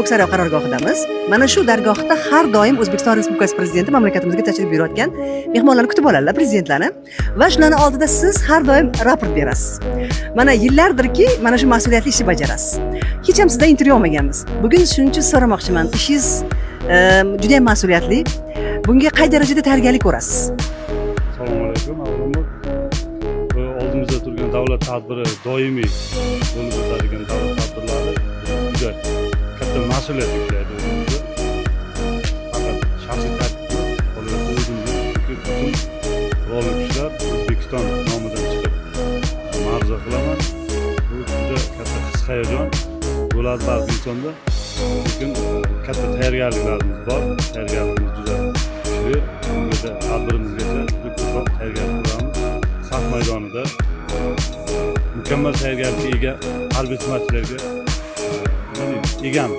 Ko'ksaroy qarorgohidamiz. Mana shu dargohda har doim O'zbekiston Respublikasi Prezidenti mamlakatimizga tashrif buyurayotgan mehmonlarni kutib oladilar, prezidentlarni, va shularni oldida siz har doim raport berasiz. Mana yillardirki, mana shu mas'uliyatli ishni bajarasiz. Hech ham sizdan intervyu olmaganmiz. Bugun shuning uchun so'ramoqchiman. Ishingiz juda ham mas'uliyatli. Bunga qay darajada tayyorgarlik ko'rasiz? Assalomu alaykum. Avvalambor, bu oldimizda turgan davlat tadbiri, doimiy bo'lib o'tadigan davlat tadbirlari juda katta mas'uliyat yuklaydi o'zimizga. Faqat shaxsiy tarkib emas, qolaversa o'zimni, chunki butun Qurolli Kuchlar, O'zbekiston nomidan chiqib ma'ruza qilaman. Bu juda katta his hayajon bo'ladi baribir insonda, lekin katta tayyorgarliklarimiz bor, tayyorgarligimiz juda kuchli. Bungacha, tadbirimizgacha juda ko'proq tayyorgarlik ko'ramiz. Saf maydonida mukammal tayyorgarlikka ega harbiy xizmatchilarga, nima deymiz, egamiz.